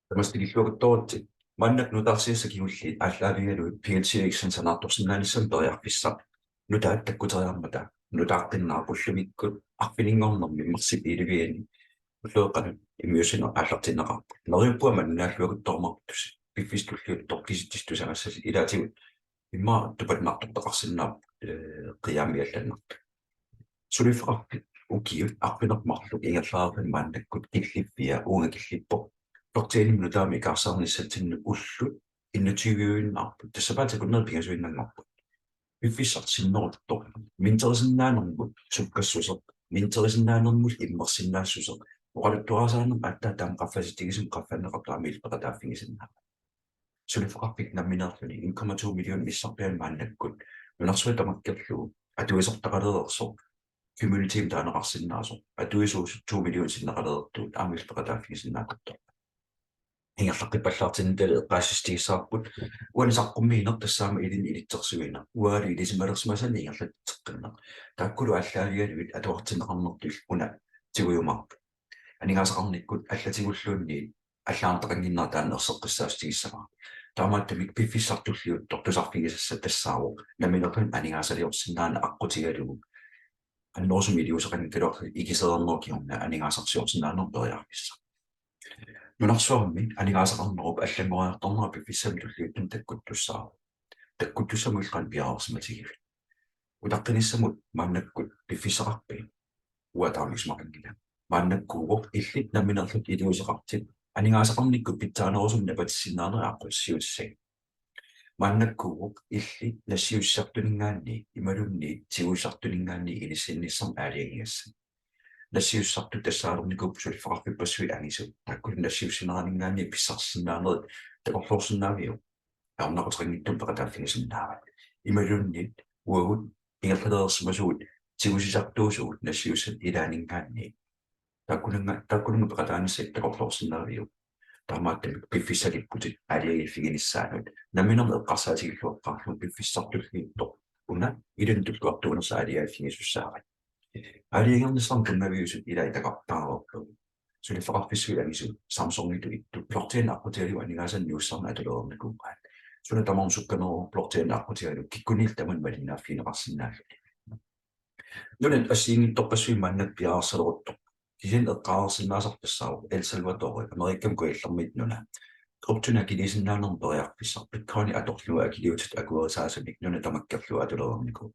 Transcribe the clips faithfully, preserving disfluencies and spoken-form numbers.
Tamassi tikilluakuttooritsi. Maannakkut nutaarsiassat kingulliit aallaavigalugit P L C X-inik sanaartorsinnaanissamut periarfissaq nutaat takkuteriarmata nutaaqqinnaaq ullumikkut arfininngornermi marsip elleve-ani ullueqqanut immiussineq aallartinneqarpoq. Neriuppunga malinnaaffigaluaruttormartusi piffissaq tulliuttoq kisitsisit tusagassasi ilaatigut immaqa tupannartortaqarsinnaapput, ee, qiimmamik allanneq. Suliffeqarfik ukiut arfineq-marluk ingerlareerluni maannakkut killiffia uunga killippoq. Blockchainimut nutaamut ikaarsaarnissatsinnut ullut enogtyve-iinnarput. Tassa paatsakunnerit pingasuinnanngorput. Piffissaq sinneruttoq. Minterisinnaanermut sukkassuseq. Minterisinnaanermut immersinnaassuseq. Oqaluttuarisaanermi aatsaat taama qaffasitsigisumik qaffanneqartoq aamma illit peqataaffigisinnaavat. Suliffeqarfik nammineerluni en komma to million missarpiaani maannakkut nunarsuaq tamakkerlugu atuisortaqalereersoq, communitymik taaneqarsinnaasoq, atuisuusut to million sinneqalereertut aamma illit peqataaffigisinnaavat. Ingerlaqqippallaartinnitali eqqaasitsissutigissavarput, uani saqqummiineq tassaammat ilinnut ilitsersuineq, uangalu ilisimalersimasannik ingerlatitseqqinneq. Taakkulu aallaavigalugit atuartinneqarnertut una tigujumaarput. Aningaasaqarnikkut allatigulluunniit allagartaqannginnera taanna erseqqissaatigissavara. Taamaattumik piffissaq tulliuttoq tusarfigisassat tassaavoq nammineerluni aningaasaliorsinnaaneq aqqutigalugu annerusumik iliuuseqanngikkaluarlugu ikisereernerup kingorna aningaasarsiorsinnaanermut periarfissaq. Nunarsuarmi aningaasaqarnerup allanngoriartornera piffissami tulliuttumi takkuttussaavoq. Takkuttussamut illit qanoq piareersimatigivit? Utaqqinissamut maannakkut piffissaqarpit? Uanga taama isumaqanngilanga. Maannakkuuvoq illit nammineerlutit iliuuseqartut aningaasaqarnikkut pitsaanerusumik napatissinnaanerit aqqutissiuutissagit. Maannakkuuvoq illit nassiussisartuninngaanniit imaluunniit tigusisartuninngaanniit inissinnissamut aalajangigassat. Nassiussisartut tassaalernikuupput suliffeqarfippassuit angisut. Taakkulu nassiussineraninngaanniit pissarsisinnaanerit takorloorsinnaaviuk? Ajornaquteqanngitsumik peqataaffigisinnaavat. Imaluunniit uagut ingerlalereersimasugut tigusisartuusugut nassiussat ilaanninngaanniit. Taakkununnga-, taakkununnga peqataanissat takorloorsinnaaviuk? Taamaattumik piffissalipput aalajangiiffiginissaanut. Nammineq eqqarsaatigilluaqqaarlugu piffissaq tulliuttoq una ilinnut tulluartuunersoq aalajangiiffigisussaavat. Aalajangernissamut tunngaviusut ilaat takortaareerlugit. Suliffeqarfissuit angisut, Samsungitut ittut, blockchain aqqutigalugu aningaasanik nuussannik atulereernikuuaat. Suna tamarmi sukkaneruvoq blockchain aqqutigalugu kikkunnillu tamanit malinnaaffigineqarsinnaalluni. Nunat assigiinngitsorpassuit maannakkut piareersaleruttorput. Kisianni eqqaareersinnaasarput tassaavoq El Salvador, Amerikami Kujallermiit nuna. Kryptonik akiliisinnaanermut periarfissaq, Bitcoinit atorlugu akiliutitut akuerisaasumik nuna tamakkerlugu atulereernikuuvoq.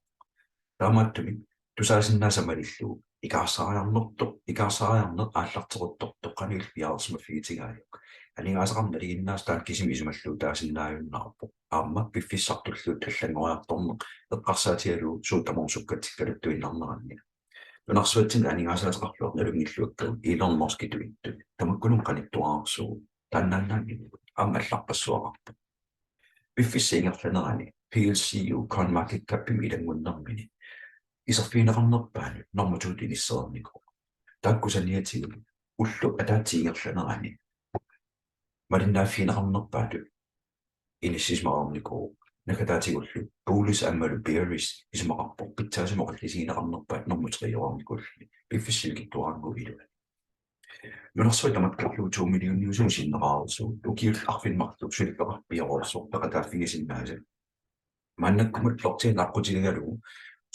Taamaattumik tusaasinnaasat malillugu ikaarsaariarnertoq, ikaarsaariarneq aallarteruttortoq qanoq illit piareersimaffigitigaajak? Aningaasaqarneq nalinginnaasumik taanna kisimi isumalluutaasinnaajunnaarpoq. Aamma piffissaq tulliuttoq allanngoriartorneq eqqarsaatigalugu suut tamarmik sukkatsikkaluttuinnarneranni. Nunarsuatsinni aningaasaateqarluartut nalunngilluakkagut Elon Muskitut ittut. Tamakkununnga qanittuararsuuvoq. Taannaannaanngilaq, aamma allarpassuaqarpoq. Piffissap ingerlanerani P L C U CoinMarketCapimi ilanngunnermini iserfigineqarnerpaanut normu to-tut inissereernikuuvoq. Taakku saniatigut ullup ataatsip ingerlanerani malinnaaffigineqarnerpaatut inissisimareernikuuvoq. Naggataatigullu bullish aammalu bearish isumaqarpoq, pitsaasumik oqallisigineqarnerpaatut normu tre-ioreernikuulluni. Piffissap sivikitsuarannguup iluani. Nunarsuaq tamakkerlugu to millioniusumik sinneqareersuuvoq. Ukiut arfineq-marluk suliffeqarfik pioreersoq peqataaffigisinnaasat. Maannakkumut blockchain aqqutigalugu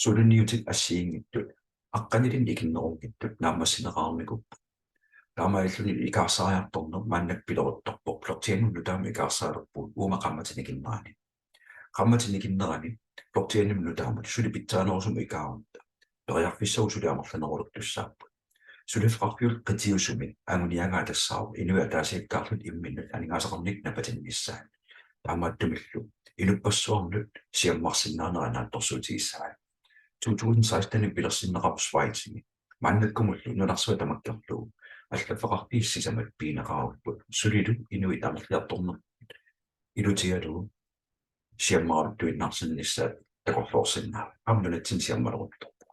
suliniutit assigiinngitsut aqqanilinnik ikinnerunngitsut naammassineqareernikuupput. Taamaalilluni ikaarsaariartorneq maannakkut pileruttorpoq, blockchainimut nutaamut ikaarsaalerpugut uuma qaammatip nikinnerani. Qaammatip nikinnerani blockchainimut nutaamut suli pitsaanerusumut ikaarutta periarfissagut suli amerlanerulertussaapput. Suliffeqarfiup qitiusumi anguniagaa tassaavoq inuit ataasiakkaarlutik imminnut aningaasaqarnikkut napatinnissaat. Taamaattumillu inuppassuarnut siammarsinnaanera naatsorsuutigissavaat. To tusind seksten pilersinneqarpoq Schweizimi. Maannakkumullu nunarsuaq tamakkerlugu allaffeqarfiit sisamat pigineqareerput, sulilu inuit amerliartornerput ilutigalugu siammaraluttuinnarsinnissaat takorloorsinnaavat. Aamma nunatsinni siammaleruttorpoq.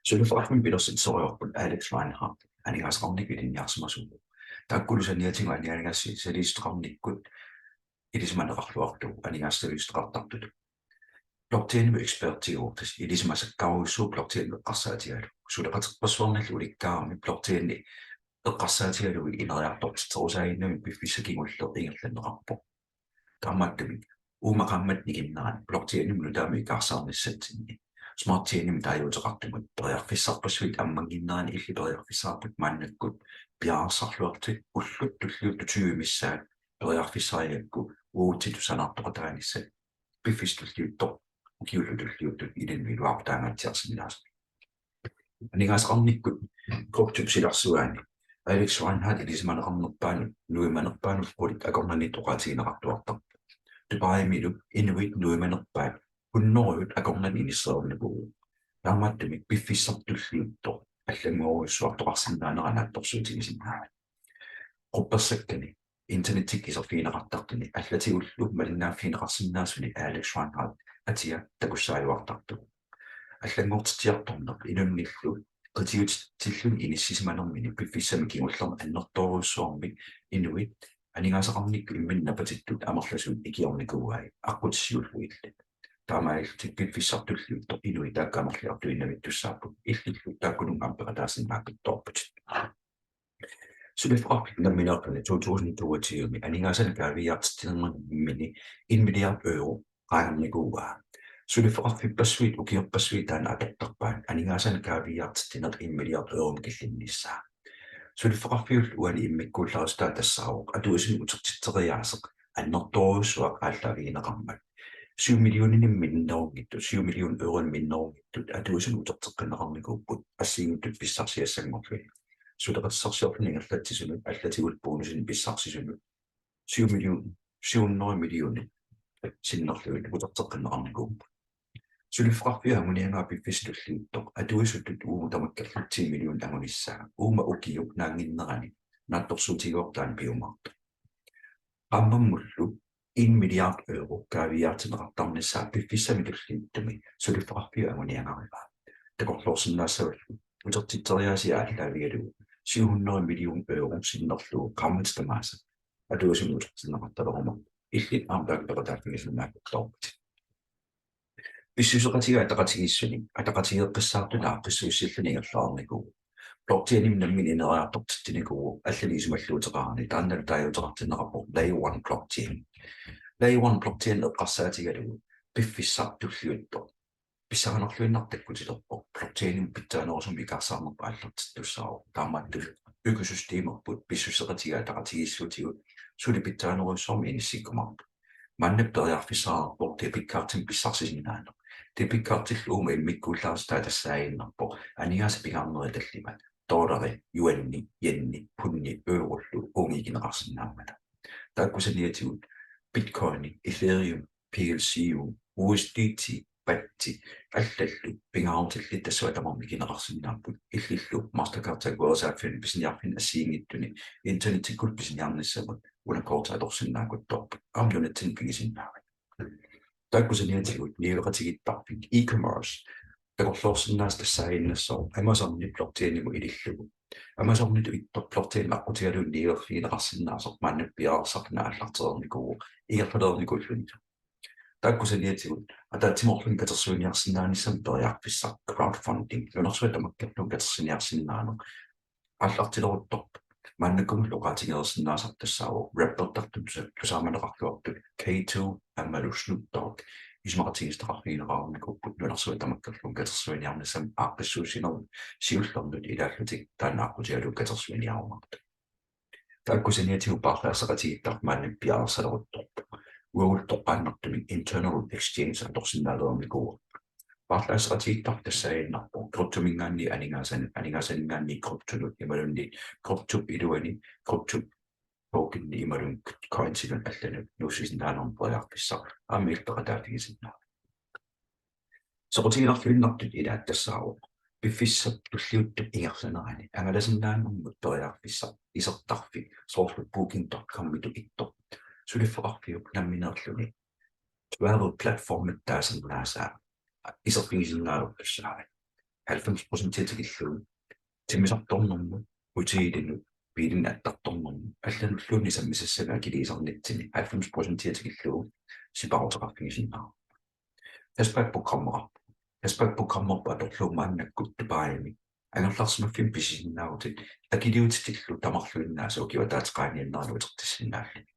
Suliffeqarfimmik pilersitsisoriarput Alex Reinhardt, aningaasaqarnikkut ilinniarsimasuuvoq. Taakkulu saniatigut aningaasaliissuteqarnikkut ilisimaneqarluarlugu aningaasaliissuteqartartutut. Blockchainimut ekspertiuvoq, tassa ilisimasakkaarujussuuvoq blockchainip eqqarsaatigalugu. Suleqaterpassuarnillu ulikkaarami blockchaini eqqarsaatigalugit ineriartortitserusaaginnami piffissaq kingulleq ingerlanneqarpoq. Taamaattumik uuma qaammat nikinnerani blockchainimut nutaamik ikaarsaarnissatsinni Smart Chainimik taaguuteqartumut periarfissarpassuit ammannginnerani illit periarfissaqarputit maannakkut piareersarluarlutit ullut tulliuttut tyve missaat periarfissarigakku uagutsitut sanaartoqataanissat piffissaq tulliuttoq ukiullu tulliuttut ilinnut iluaqutaangaatsiarsinnaasut. Aningaasaqarnikkut kryptop silarsuaani Alex Reinhardt ilisimaneqarnerpaanut nuimanerpaanut qulit akornanniit oqaatigineqartuartarput. Dubaimilu inuit nuimanerpaat hunnorujut akornanni inissereernikuuvoq. Taamaattumik piffissaq tulliuttoq allanngorujussuartoqarsinnaanera naatsorsuutigisinnaavat. Quppersakkani internettikkut iserfigineqartartuni allatigullu malinnaaffigineqarsinnaasuni Alex Reinhardt atia takussaajuartartoq. Allanngortitsiartorneq inunnillu qitiutilluni inissisimanermini piffissami kingullermi annertoorujussuarmik inuit aningaasaqarnikkut imminnut napatittut amerlasuut ikiornikuuai aqqutissiuullugillu. Taamaalillutik piffissaq tulliuttoq inuit taakku amerliartuinnavittussaapput illillu taakkununnga aamma peqataasinnaapput toorput. Suliffeqarfik nammineerluni to tusind toogtyve-mi aningaasanik kaaviiaartitsinermini en milliard euro qaangernikuuaa. Suliffeqarfippassuit ukiorpassuit taanna atortarpaat aningaasanik kaaviiaartitsineq en milliard euromik killinnissaa. Suliffeqarfiullu uani immikkuullarissutaa tassaavoq atuisunut utertitseriaaseq annertoorujussuaq aallaavigineqarmat. Syv millioninik minnerunngitsut, syv million euronik minnerunngitsut atuisunut uterteqqinneqarnikuupput assigiinngitsut pissarsiassanngorlugit. Suleqatissarsiorluni ingerlatsisunut allatigullu bonusinik pissarsisunut syv million, syv hundrede millionit sinnerlugit uterteqqinneqarnikuupput. Suliffeqarfiup anguniagaa piffissaq tulliuttoq atuisutut uuma tamakkerlugu ti million angunissaa uuma ukiup naannginnerani naatsorsuutigaartaani piumaartoq. Qaammammullu en milliard euro kaaviiaartinneqartarnissaa piffissami tulliuttumi suliffeqarfiup anguniagarivaa. Takorloorsinnaassavallu utertitseriaasia aallaavigalugu syv hundrede million euro sinnerlugu qaammatit tamaasa atuisunut utertinneqartalerumaarpoq illit aamma taakku peqataaffigisinnaapput toorput. Pissuseqatigiit ataqatigiissuni ataqatigeeqqissaartuni aaqqissuussilluni ingerlareernikuuvoq. Blockchainimik nammineq ineriartortitsinikuuvoq allanik isumalluuteqarani taannalu taaguuteqartinneqarpoq Layer one blockchain. Layer one blockchain eqqarsaatigalugu piffissaq tulliuttoq pissaanerluinnaq takkutilerpoq blockchainimik pitsaanerusumik ikaarsaarnerput aallartittussaavoq. Taamaattumik økosystemerput pissuseqatigiit ataqatigiissuutigut suli pitsaanerujussuarmik inissikkumaarpoq. Maanna periarfissaqarpoq debitkortimik pissarsisinnaaneq. Debitkortillu uuma immikkuullarissutaa tassaaginnarpoq aningaasat pingaarnerit tallimat: dollari, yuani, yeni, pundi, eurollu uunga ikineqarsinnaammata. Taakku saniatigut Bitcoini, Ethereum, P L C U, U S D T, batti, allallu pingaarutillit tassunga tamarmik ikineqarsinnaapput. Illillu Mastercard akuerisaaffiani pisiniarfinni assigiinngitsuni internettikkullu pisiniarnissamut una korti atorsinnaakuttoorput. Aamma nunatsinni pigisinnaavat. Taakku saniatigut niueqatigiittarfik e-commerce takorloorsinnaasat tassaaginnassaaq Amazoni blockchainimut ilillugu. Amazonitut ittoq blockchain aqqutigalugu niuerfigineqarsinnaasoq maanna piareersarluni aallartereernikuuvoq ingerlalereernikuullunilu. Taakku saniatigut ataatsimoorluni katersuiniarsinnaanissamut periarfissaq crowdfunding nunarsuaq tamakkerlugu katersiniarsinnaaneq aallartileruttorpoq. Maannakkumullu oqaatigereersinnaasarput tassaavoq rappertartut tusa-, tusaamaneqarluartut K two aammalu Snoop Dogg isumaqatigiissuteqarfigineqarnikuupput nunarsuaq tamakkerlugu katersuiniarnissamut aaqqissuussinerup siullernut ilaallutik taanna aqqutigalugu katersuiniarumaartut. Taakku saniatigut paarlaasseqatigiittarfik maanna piareersaleruttorpoq. Uagullu toqqaannartumik internal exchange atorsinnaalereernikuuvoq. Paarlaasseqatigiittarfik tassaaginnarpoq kryptominngaanniit aningaasanut, aningaasaninngaanniit kryptonut imaluunniit kryptop iluani kryptop tokeninik imaluunniit coinsinut allanut nuussisinnaanermut periarfissaq aamma illit peqataaffigisinnaavat. Soqutiginarluinnartut ilaat tassaavoq piffissap tulliuttup ingerlanerani angalasinnaanermut periarfissaq isertarfik soorlu booking dot com-itut ittoq suliffeqarfiup nammineerluni travel platformit taasinnaasaa iserfigisinnaalertussaavat. Halvfems procentia tikillugu timmisartornermut, hotelinut, biilinik attartornermut allanulluunniit sammisassanut akiliisarnitsinni halvfems procentia tikillugu sipaaruteqarfigisinnaavoq. Cashback programmeqarpoq. Cashback programmerput atorlugu maannakkut Dubaimi Angerlarsimaffimmi pisisinnaavutit akiliutitillu tamarluinnaasa ukiup ataatsip qaangiunnerani utertissinnaallugit.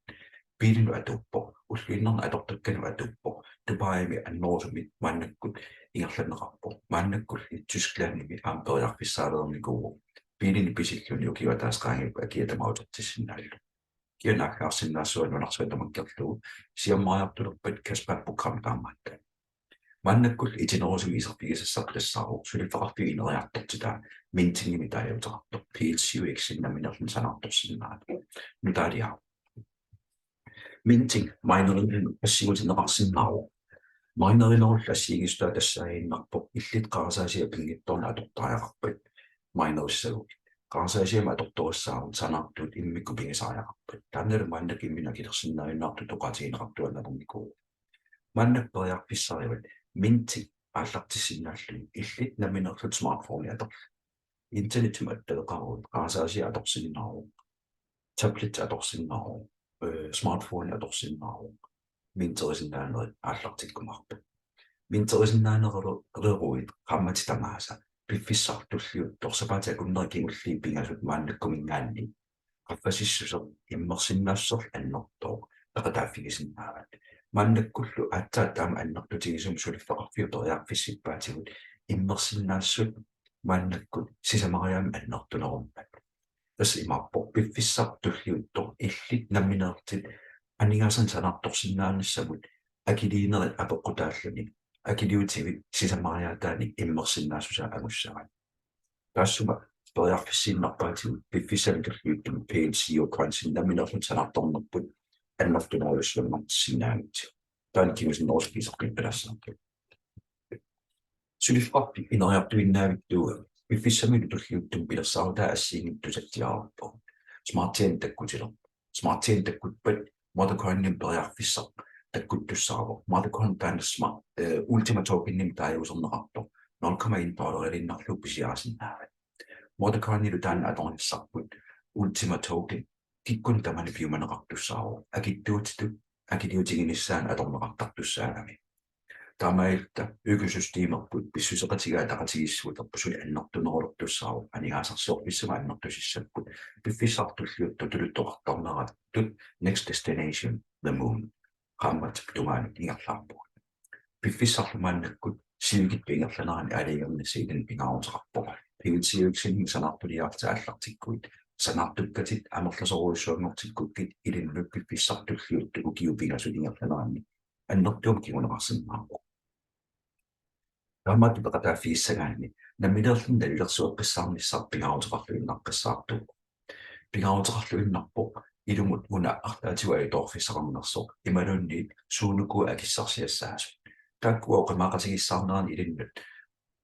Biilinut atuuppoq, ulluinnarni atortakkanut atuuppoq, Dubaimi annerusumik maannakkut ingerlanneqarpoq. Maannakkulli Tysklandimi aamma periarfissaalereernikuuvoq. Biilinik pisilluni ukiup ataatsip qaangiuppata akia tamaat utertissinnaalluni. Kisianni aggersinnaassuani nunarsuaq tamakkerlugu siammariartulerpat cashback program taamaattut. Maannakkulli itinerusumik iserfigisassarput tassaavoq suliffeqarfiup ineriartortitaa mintingimik taaguuteqartoq, P L C U X-inik nammineerluni sanaartorsinnaaneq. Nutaaliaq. Minting minerinermut assigiinneqarsinnaavoq. Minerinerullu assigiinngissutaa tassaaginnarpoq illit qarasaasiaq pinngitsoornak atortariaqarpat minerissagukkit. Qarasaasiamik atortorissaagut sanaartuut immikkut pigisariaqarpat. Taannalu maannakkut imminut akilersinnaaginnartutut oqaatigineqartuaannarnikuuvoq. Maannakkut periarfissarivat minting aallartissinnaallugit illit nammineerlutit smartphone atorlutit. Internetimut attaveqaruit qarasaasiaq atorsinnaavoq. Tablet atorsinnaavoq. Øh, smartphone atorsinnaavoq. Minterisinnaanerit aallartikkumaarput. Minterisinnaaneruit qaammatit tamaasa piffissaq tulliuttoq sapaatip akunneri kingulliit pingasut maannakkumiingaanniit qaffasissuseq immersinnaassuserlu annertooq peqataaffigisinnaavat. Maannakkullu aatsaat taama annertutigisumik suliffeqarfiup periarfissippaatigut immersinnaassut maannakkut sisamariaammik annertunerummat. Tassa imaappoq piffissaq tulliuttoq illit nammineerlutit aningaasanik sanaartorsinnaanissamut akiliinerit apeqqutaalluni akiliutivit sisamariaataanik immersinnaassusaa angussavat. Taassuma periarfissiinnarpaatigut piffissami tulliuttumi P L C U coinsinik nammineerlutit sanaartornerput annertunerujussuanngortissinnaanngitsoq. Taanna kingusinnerusukkut iserfigippalaassavarput. Suliffeqarfik ineriartuinnavittuuvoq piffissamilu tulliuttumi pilersaarutai assigiinngitsut tusatsiareerput. Smart Chain takkutilerpoq. Smart Chain takkuppat Mothercoinimut periarfissaq takkuttussaavoq. Mothercoin taanna smart, øh, Ultima Tokenimik taaguuserneqartoq nul komma en dollariliinnarlugu pisiarisinnaavat. Mothercoinilu taanna atornissarput Ultima Token kikkunnit tamanit piumaneqartussaavoq. Akitsuutitut akiliutiginissaanut atorneqartartussaagami. Taamaalilluta økosystemerput pissuseqatigiit ataqatigiissuuterput suli annertunerulertussaavoq, aningaasarsiorfissamik annertusissapput, piffissaq tulliuttoq tuluttut oqartarneratut Next Destination, the Moon. Qaammatip tungaanut ingerlaarpugut. Piffissarlu maannakkut sivikitsup ingerlanerani aalajangernissaa ilinnut pingaaruteqarpoq. P L C U X-inik sanaartuliaarlutit aallartikkuit, sanaartukkatit amerlasoorujussuanngortikkukkit ilinnut piffissaq tulliuttoq ukiut pingasut ingerlaneranni annertuumik kinguneqarsinnaavoq. Taamaattoq peqataaffigissagaanni nammineerluni nalilersueqqissaarnissaq pingaaruteqarluinnaqqissaartuuvoq. Pingaaruteqarluinnarpoq ilumut una arlaatigut ajutoorfissaqarnersoq imaluunniit suunuku akissarsiassaasut. Taakku oqimaaqatigiissaarnerani ilinnut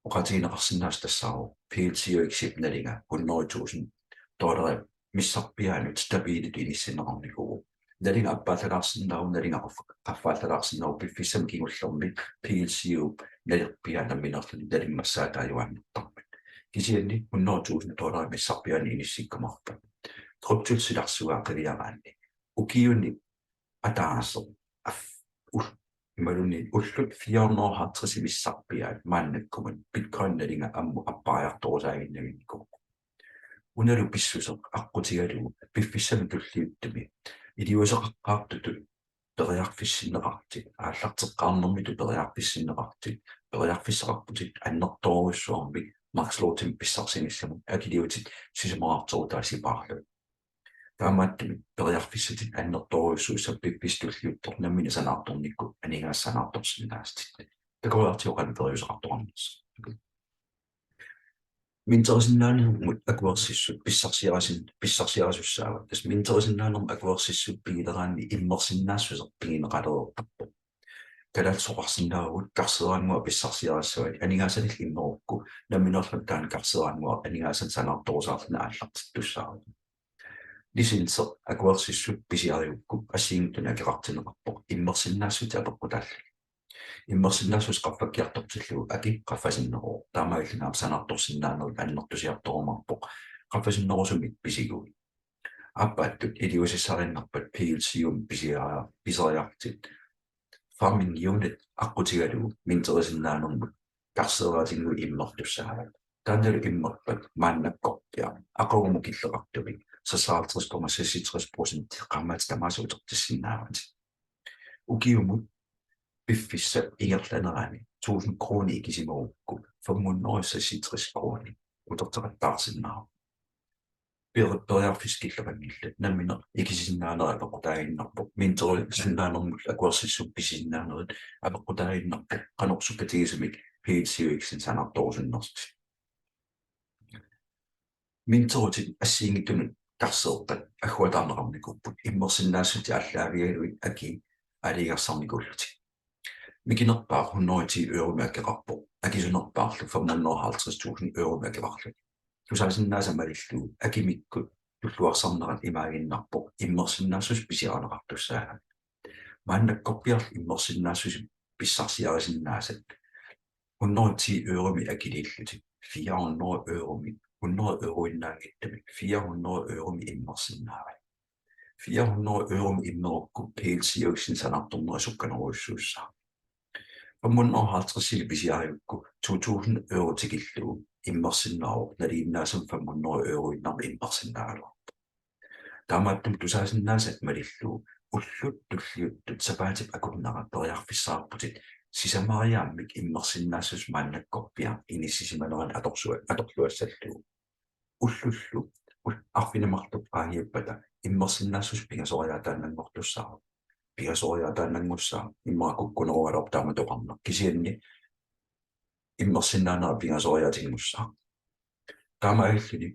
oqaatigineqarsinnaasut tassaavoq P L C U X-ip nalinga hundrede tusind dollarit missarpiaanut stabiilitut inissinneqarnikuuvoq. Nalinga appaallalaarsinnaavoq, nalinga qaff-, qaffaallalaarsinnaavoq piffissami kingullermi P L C U-p nalerpiaa nammineerluni nalimmassaataajuaannartarmat. Kisianni hundrede tusind dollarit missarpiaanut inissikkumaarpat. Kryptop silarsuaa qiviaraanni ukiuni ataaseq af-, ul-, imaluunniit ullut fire hundrede og halvtreds missarpiaat maannakkumut Bitcoin nalinga ammut appariartorusaaginnavinnikuuvoq. Unalu pissuseq aqqutigalugu piffissami tulliuttumi iliuuseqaqqaartutut periarfissinneqarlutit, aallarteqqaarnermitut periarfissinneqarlutit, periarfissaqarputit annertoorujussuarmik Max Loadimik pissarsinissamut akiliutit sisamariartorutaat sipaarlugit. Taamaattumik periarfissatit annertoorujussuussapput piffissaq tulliuttoq nammineq sanaartornikkut aningaasat sanaartorsinnaasatit. Takoriartigu qanoq periuseqartoqarnersoq. Minterisinnaanermut akuersissut pissarsiarisin-, pissarsiarisussaavat. Tassa minterisinnaanermut akuersissut pigileraanni immersinnaassuseq pigineqalereertarpoq. Kalaallisut oqarsinnaavugut karseeraannguaq pissarsiarissavatit, aningaasanillu immerukku nammineerluni taanna karseeraannguaq aningaasanik sanaartorusaarluni aallartittussaavoq. Licensi akuersissut pisiarigukku assigiinngitsunik akeqartinneqarpoq immersinnaassuseq apeqqutaalluni. Immersinnaassuseq qaffakkiartortillugu aki qaffasinneruvoq. Taamaalilluni aamma sanaartorsinnaanerit annertusiartorumaarpoq qaffasinnerusumik pisiguit. Aappaattut iliuusissarinnarpat P L C U-mi pisiaria-, pisariarlutit farming unit aqqutigalugu minterisinnaanermut karseeraatinnguit immertussaavat. Taannalu immerpat maannakkorpiaq aqagumut killeqartumik seksoghalvtreds komma seksogtres procent qaammatit tamaasa utertissinnaavatit. Ukiumut piffissap ingerlanerani tusind kroner ikisimagukku fem hundrede og seksogtres kroner uterteqattaarsinnaavoq. Per-, periarfissat killeqanngillat, nammineq ikisisinnaanerit apeqqutaaginnarpoq, minterisinnaanermut akuersissummik pisisinnaanerit apeqqutaaginnarpoq, qanoq sukkatigisumik PLCUX-inik sanaartorusunnersutit. Minterutit assigiinngitsunut karseerpat agguataarneqarnikuupput, immersinnaassuseq aallaavigalugit akii aalajangersarnikuullutik. Mikinerpaaq hundrede og ti euromik akeqarpoq, akisunerpaarlu fem hundrede og halvtreds tusind euromik akeqarluni. Tusaasinnaasat malillugu akimikkut tulluarsarnerat imaaginnarpoq immersinnaassuseq pisiarineqartussaagami. Maannakkorpiarlu immersinnaassuseq pissarsiarisinnaasat hundrede og ti euromik akiliillutik fire hundrede euromik, hundrede euroinnaanngitsumik fire hundrede euromik immersinnaavat. Fire hundrede euromik immerukku PLCUX-inik sanaartorneq sukkanerujussuussaaq. Fem hundrede og halvtredsinik pisiarigukku to tusind euro tikillugu immersinnaavoq, nalinginnaasumik fem hundrede euroinnarmik immersinnaagaluarpoq. Taamaattumik tusaasinnaasat malillugu ullut tulliuttut sapaatip akunnera periarfissaqarputit sisamariaammik immersinnaassuseq maannakkorpiaq inissisimanerani atorsu-, atorluassallugu. Ullullu ul-, arfineq-marluk qaangiuppata immersinnaassuseq pingasoriaataannanngortussaavoq. Pingasoriaataannanngussaaq immaqa kukkunerugaluarpoq taama toqarneq, kisianni immersinnaanera pingasoriaatinngussaaq. Taamaalilluni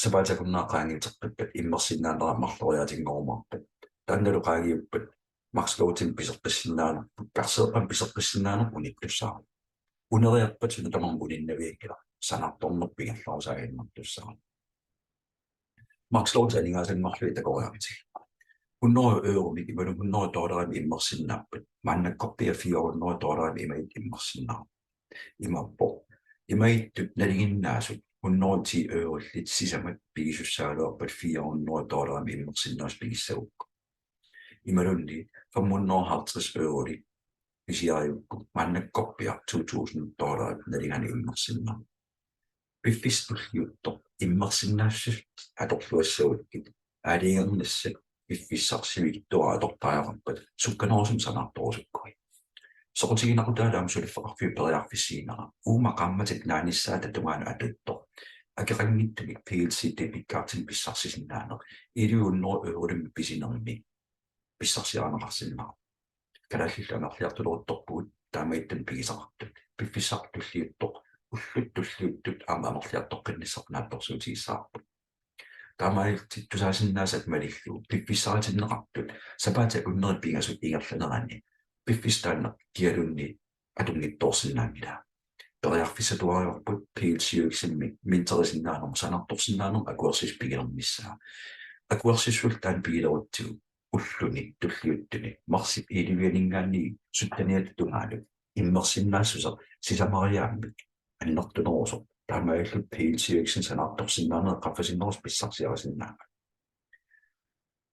sapaatip akunnera qaangiuteqqippat immersinnaanera marloriaatinngorumaarpoq. Taannalu qaangiuppat max loadimik piseqqissinnaanerput, karseerpamik piseqqissinnaanerput unittussaavoq. Uneriarpat suna tamarmi uninnavianngilaq, sanaartornerput ingerlarusaaginnartussaavoq. Max load aningaasanngorlugit takoriartigit. Hundrede euromik imaluunniit hundrede dollarimik immersinnaappat, maannakkorpiaq fire hundrede dollarimik imaattoq immersinnaavoq. Imaappoq, imaattut nalinginnaasut hundrede og ti eurollit sisamat pigisussaagaluarpat fire hundrede dollarimik immersinnaasut pigissagukku. Imaluunniit fem hundrede og halvtreds eurolik pisiarigukku maannakkorpiaq to tusind dollarit nalinganik immersinnaavoq. Piffissaq tulliuttoq immersinnaassuseq atorluassagukkit, aalajangernissat piffissaq sivikitsuaraq atortariaqarpat sukkanerusumik sanaartorusukkuit. Soqutiginaqutaalu aamma suliffeqarfiup periarfissiinera uuma qaammatip naanissaata tungaanut atuuttoq akeqanngitsumik PLC debit cardimik pissarsisinnaaneq elleve hundrede eurolimmi pisinermi pissarsiarineqarsinnaavoq. Kalaallillu amerliartuleruttorpugut taamaattumik pigisaqartut. Piffissaq tulliuttoq, ullut tulliuttut aamma amerliartoqqinnissarput naatsorsuutigissavarput. Taamaalillutit tusaasinnaasat malillugu piffissaritinneqartut sapaatip akunneri pingasut ingerlaneranni piffissaq taanna kialuunniit atunngitsoorsinnaanngilaa. Periarfissatuarivarput PLCUX-imik minterisinnaanermut sanaartorsinnaanermut akuersissut pigilernissaa. Akuersissullu taanna pigilerutsigu ulluni tulliuttuni marsip elleve-ninngaanniit sytten-iata tungaanut immersinnaassuseq sisamariaammik annertunerusoq, taamaalillutit PLCUX-inik sanaartorsinnaanerit qaffasinnerusoq pissarsiarisinnaavatit.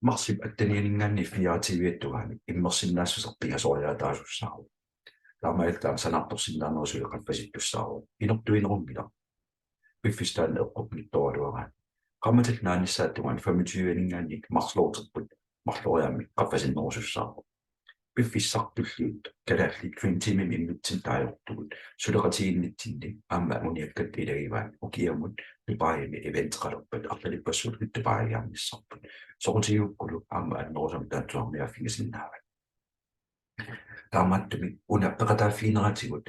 Marsip atten-ianinngaanniit fireogtyve-iata tungaanut immersinnaassuseq pingasoriaataasussaavoq. Taamaalillutit aamma sanaartorsinnaanerit suli qaffasittussaavoq. Inortuinerunngilaq. Piffissaq taanna eqqunngitsooraluaraanni. Qaammatip naanissaata tungaanut femogtyve-ninngaanniit max loaderput marloriaammik qaffasinnerusussaavoq. Piffissaq tulliuttoq kalaallit Dream Teamimik immitsinnut taagortugut suleqatigiinnitsinni aamma anguniakkatta ilagivaat ukiamut Dubaimi eventeqalerpat arlalippassuulluta Dubaiiaarnissarput. Soqutigigukkulu aamma annerusumik taanna tusarniaaffigisinnaavat. Taamaattumik una peqataaffigineratigut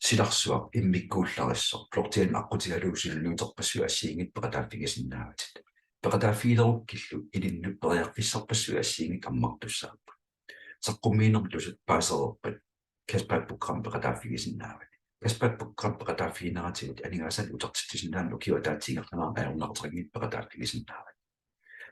silarsuaq immikkuullarissoq blockchain aqqutigalugu suliniuterpassuit assigiinngitsut peqataaffigisinnaavatit. Peqataaffigilerukkillu ilinnut periarfissarpassuit assigiinngitsut ammartussaapput. Saqqummiinermut tusarpaasereerpat cashback program peqataaffigisinnaavat. Cashback program peqataaffigineratigut aningaasanik utertitsisinnaaneq ukiup ataatsip ingerlanerani ajornartorlugu peqataaffigisinnaavat.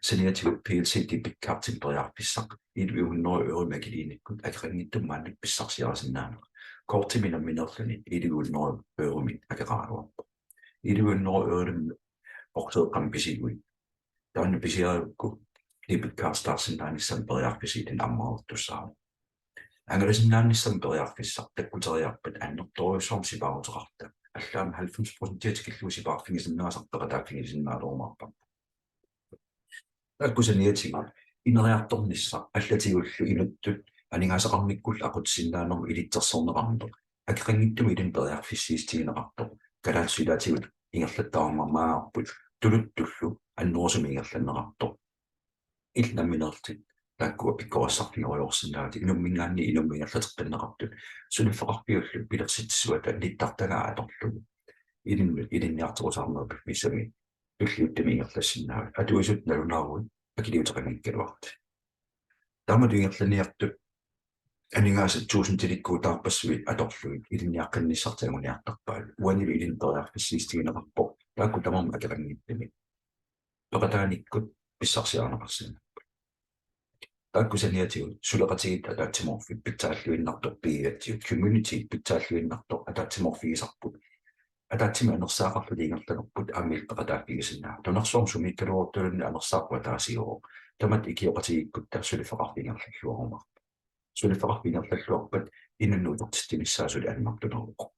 Saniatigut PLC debit cardimik periarfissaq elleve hundrede euromik akiliinikkut akeqanngitsumik maannakkut pissarsiarisinnaaneq. Kortimi nammineerluni elleve hundrede euromik akeqaraluarpoq. Elleve hundrede euromik porteeqqamik pisiguit, taanna pisiarigukku debit carditaarsinnaanissamut periarfissaq ilinnut ammartussaavoq. Angalasinnaanissamut periarfissaq takkuteriarpat annertoorujussuarmik sipaaruteqarta. allaammi halvfems procent tikillugu sipaarfigisinnaasarput peqataaffigisinnaalerumaarparput. Taakku saniatigut ineriartornissaq allatigullu inuttut aningaasaqarnikkullu aqutsisinnaanermut ilitsersorneqarneq akeqanngitsumik ilinnut periarfissiissutigineqartoq kalaallisut ilaatigut ingerlattarumaarput tuluttullu annerusumik ingerlanneqartoq. Illit nammineerlutit taakkua pikkorissarfigerujoorsinnaavatit inumminngaanniit inummut ingerlateqqinneqartut suliffeqarfiullu pilersitsissuata nittartagaa atorlugu ilinnut ilinniartorusaarneq piffissami tulliuttumi ingerlassinnaavat. Atuisutut nalunaaruit akiliuteqanngikkaluarlutit. Taamatut ingerlaniartut aningaasat tuusintilikkuutaarpassuit atorlugit ilinniaqqinnissartik anguniartarpaat. Uanilu ilinnut periarfissiissutigineqarpoq taakku tamarmik akeqanngitsumik peqataanikkut pissarsiarineqarsinnaapput. Taakku saniatigut suleqatigiit ataatsimoorfik pitsaalluinnartoq pigigatsigu, community pitsaalluinnartoq ataatsimoorfigisarput. Ataatsimik anersaaqarluni ingerlanerput aamma illit peqataaffigisinnaavat. Nunarsuarmi sumiikkaluaruttorluunniit anersaarput ataasiuvoq. Tamatta ikioqatigiikkutta suliffeqarfik ingerlalluarumaarpoq. Suliffeqarfik ingerlalluarpat inunnut utertitsinissaa suli annertuneruvoq.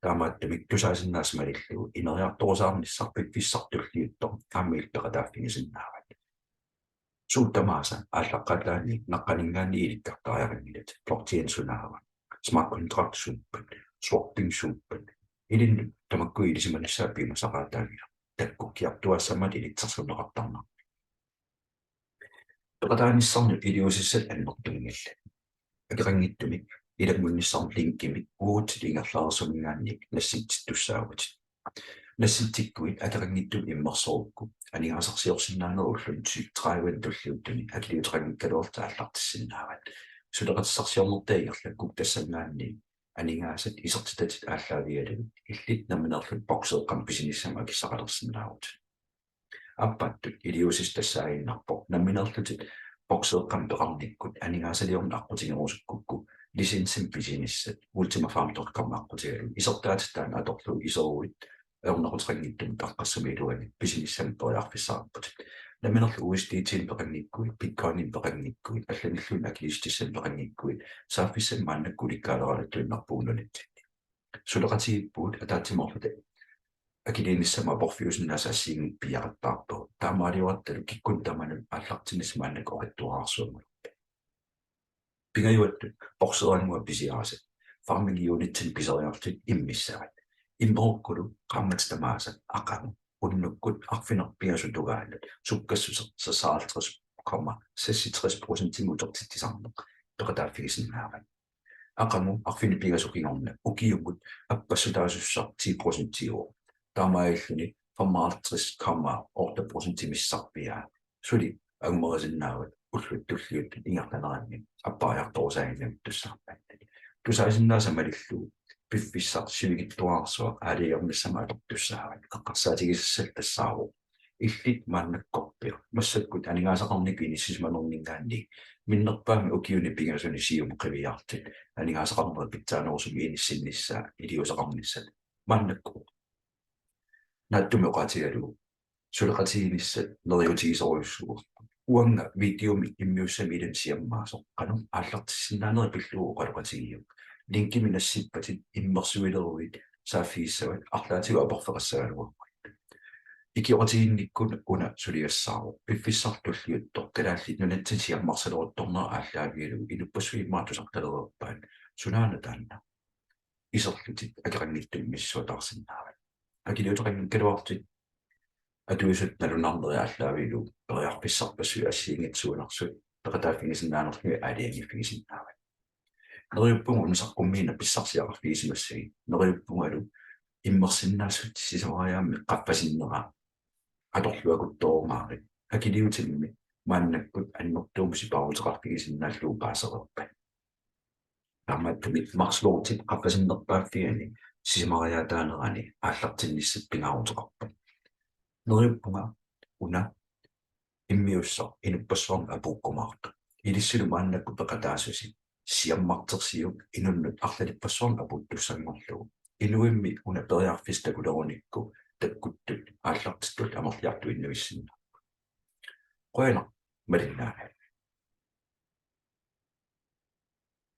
Taamaattumik tusaasinnaasat malillugu ineriartorusaarnissaq piffissaq tulliuttoq aamma illit peqataaffigisinnaavat. Suut tamaasa aallaqqaataaniit naqqaninngaanniit ilikkartariaqanngilatit, blockchain sunaava, smart contract suuppat, swapping suuppat, ilinnut tamakku ilisimanissaat piumasaqaataanngilaq, taakku kikkuussamaat ilitsersorneqartarneq. Peqataanissannut iliuusissat annertunngillat. Akeqanngitsumik ilanngunnissannut linkimik uagutsinnut ingerlareersuminngaanniit nassitsittussaavutit. Nassitsikkuit akeqanngitsumik immersorukku aningaasarsiorsinnaanerit ulluni tredive tulliuttuni akiliuteqanngikkaluarlutit aallartissinnaavat. Suleqatissarsiornertaa ingerlakkukku tassanngaanniit aningaasat isertitatit aallaavigalugit illit nammineerlutit bokseeqqamik pisinissamut akissaqalersinnaavutit. Aappaattut iliuusissat tassaaginnarpoq nammineerlutit bokseeqqamik peqarnikkut aningaasaliorneq aqqutigerusukkukku licensimik pisinissat Ultima Farm dot com aqqutigalugu isertaatit taanna atorlugu iseruit ajornaquteqanngitsumut aqqarsami iluani pisinissamik periarfissaqarputit. Nammineerlutit U S D T-mik peqanngikkuit, Bitcoininik peqanngikkuit, allanilluunniit akiliissutissanik peqanngikkuit, saaffissanik maannakkut ulikkaaleraluttuinnarpugut nunatsinni. Suleqatigiippugut ataatsimoorluta akiliinissamut aporfiusinnaasat assigiinngitsut piiaqattaarpagut. Taamaaliortalu kikkunnut tamanut aallartinnissaq maannakkut oqitsuararsuugaluarpoq. Pingajuattut bokseerannguaq pisiarisat farming unitsinik piseriarlutit immissavat. Immerukkulu qaammatit tamaasa aqagu unnukkut arfineq-pingasut tungaanut sukkassuseq seksoghalvtreds komma seksogtres procentimik utertitsisarneq peqataaffigisinnaavat. Aqagu arfineq-pingasut kingorna ukiumut appassuutaasussaq ti procentiuvoq. Taamaalilluni femoghalvtreds komma otte procenti missarpiaa. Suli angumerisinnaavat ullut tulliuttut ingerlaneranni appariartorusaaginnavittussaammat. Tusaasinnaasat malillugu piffissaq sivikitsuararsuaq aalajangernissamut atortussaavat. Eqqarsaatigisassat tassaavoq: Illit maannakkorpiaq massakkut aningaasaqarnikkut inissisimanerninngaanniit minnerpaamik ukiuni pingasuni siumut qiviarlutit aningaasaqarnerit pitsaanerusumik inissinnissaa iliuuseqarnissat maannakkut. Naatsumik oqaatigalugu suleqatigiinnissat neriuutigisorujussuuvoq. Uanga videomi immiussamik ilinnut siammaasoq qanoq aallartissinnaanerit pillugu oqaloqatigiuk. Linkimik nassippatit immersuileruit saaffigissavat arlaatigut aporfeqassagaluaruit. Ikioqatigiinnikkut una suliassaavoq. Piffissaq tulliuttoq Kalaallit Nunatsinni siammarsaleruttornera aallaavigalugu inuppassuit immaqa tusartalereerpaat. Sunaana taanna? Iserlutit akeqanngitsumik misissuataarsinnaavat. Akiliuteqanngikkaluarlutit atuisutut nalunaarnerit aallaavigalugu periarfissarpassuit assigiinngitsut suunersut peqataaffigisinnaanerlugit aalajangiiffigisinnaavat. Neriuppunga una saqqummiineq pissarsiaqarfigisimassagit. Neriuppungalu immersinnaassutit sisamariaammik qaffasinnera atorluakuttoorumaarput. Akiliutimmi maannakkut annertuumik sipaaruteqarfigisinnaallugu paasereerpat. Taamaattumik Max Loadip qaffasinnerpaaffiani sisamariaataanerani aallartinnissat pingaaruteqarpoq. Neriuppunga una immiussaq inuppassuarnut apuukkumaartoq. Ilissilu maannakkut peqataasusi siammartersiuk inunnut arlalippassuarnut apuuttussanngorlugu. Inuimmi una periarfissaq takulerunikku takkuttut aallartittullu amerliartuinnavissinnaapput. Qujanaq malinnaagat.